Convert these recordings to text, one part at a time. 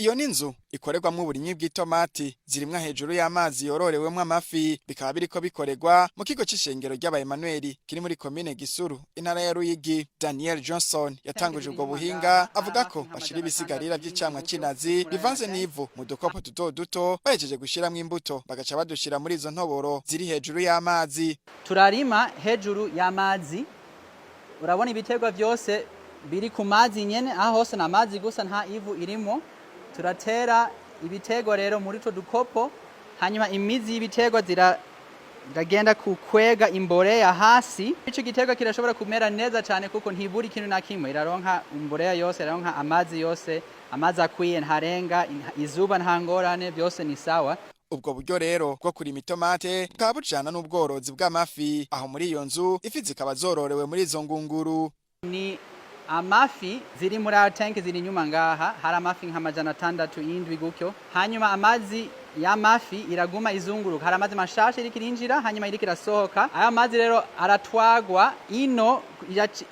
Iyo ni inzu ikorerwamwo uburimyi bw'itomati zirimwa hejuru y'amazi yororewemwo amafi, bikaba biriko bikorerwa mu kigo c'ishengero ry'aba Emmanuel kiri muri komine Gisuru, intara ya Ruyigi. Daniel Johnson yatanguje ubwo buhinga, avuga ko bashira ibisigarira vy'icamwa c'inazi bivanze n'ivu mu dukopo duto duto, bahejeje gushiramwo imbuto bagaca badushira muri izo ntoboro ziri hejuru y'amazi. Turarima hejuru y'amazi. Urabona ibiterwa byose biri ku mazi nyene, aho hose ni amazi gusa, nta ivu irimo. Turatera ibiterwa rero muri utwo dukopo, hanyuma imizi y'ibiterwa ziragenda kukwega imboleya hasi. Ico giterwa kirashobora kumera neza cyane kuko ntibura ikintu na kimwe. Iraronka imboleya yose, iraronka amazi yose, amazi akwiye, ntarenga izuba, nta ngorane, byose ni sawa. Ubwo buryo rero bwo kurima itomate bukaba bujana n'ubworozi bw'amafi. Aho muri iyo nzu, ifi zikaba zororewe muri izo ngunguru. Ni amafi ziri muri ayo tanki ziri inyuma ngaha. Hari amafi nka 600 indwi gutyo. Hanyuma amazi y'amafi iraguma izunguruka, hari amazi mashasha iriko irinjira, hanyuma iriko irasohoka. Ayo mazi rero aratwagwa ino,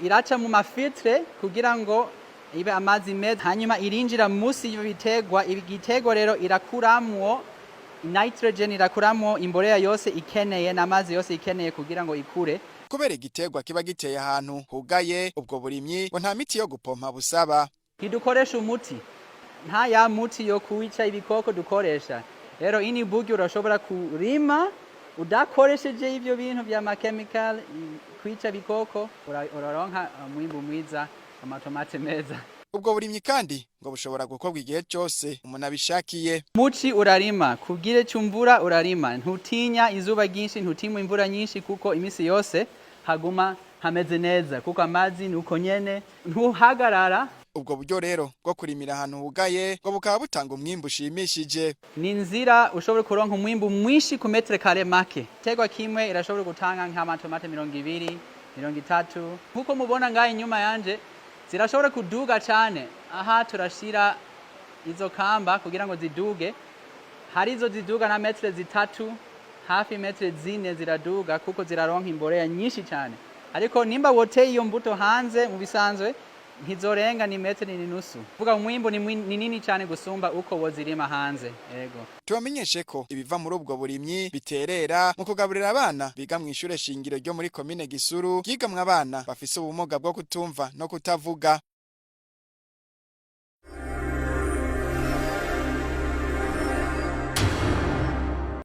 iraca mu ma filtres kugira ngo ibe amazi meza, hanyuma irinjira musi y'ibyo biterwa. Igiterwa rero irakuramwo nitrogen, irakuramwo imboleya yose ikeneye n'amazi yose ikeneye kugira ngo ikure. Kubera igiterwa kiba giteye ahantu hugaye, ubwo burimyi ngo nta miti yo gupompa busaba. Ntidukoresha umuti, nta ya muti yo kuwica ibikoko dukoresha. Rero ini buryo urashobora kurima udakoresheje ivyo bintu vya ma chemical kwica ibikoko, uraronka umwimbu mwiza, amatomate meza. Ubwo burimyi kandi ngo bushobora gukorwa igihe cyose umuntu abishakiye. Muci urarima, kubwire c'imvura urarima, ntutinya izuba ryinshi, ntutinya imvura nyinshi, kuko imisi yose haguma hameze neza, kuko amazi nuko nyene ntuhagarara. Ubwo buryo rero bwo kurimira ahantu hugaye ngo bukaba butanga umwimbu ushimishije. Ni inzira ushobora kuronka umwimbu mwinshi ku mètre carré make. Igiterwa kimwe irashobora gutanga nk'amatomate 20, 30. Nkuko mubona ngaha inyuma yanje, zirashobora kuduga cane. Aha turashira izo kamba kugira ngo ziduge. Hari izo ziduga na mètre 3, hafi mètre 4 ziraduga, kuko ziraronka imboleya nyinshi cyane. Ariko nimba woteye iyo mbuto hanze mu bisanzwe, ntizorenga ni metero n'inusu. Vuga umwimbu ni nini cyane gusumba uko wozirima hanze, yego. Tubamenyeshe ko ibiva muri ubwo burimyi biterera mu kugaburira abana biga mu ishure shingiro ryo muri komine Gisuru, ryigamwo abana bafise ubumuga bwo kutumva no kutavuga.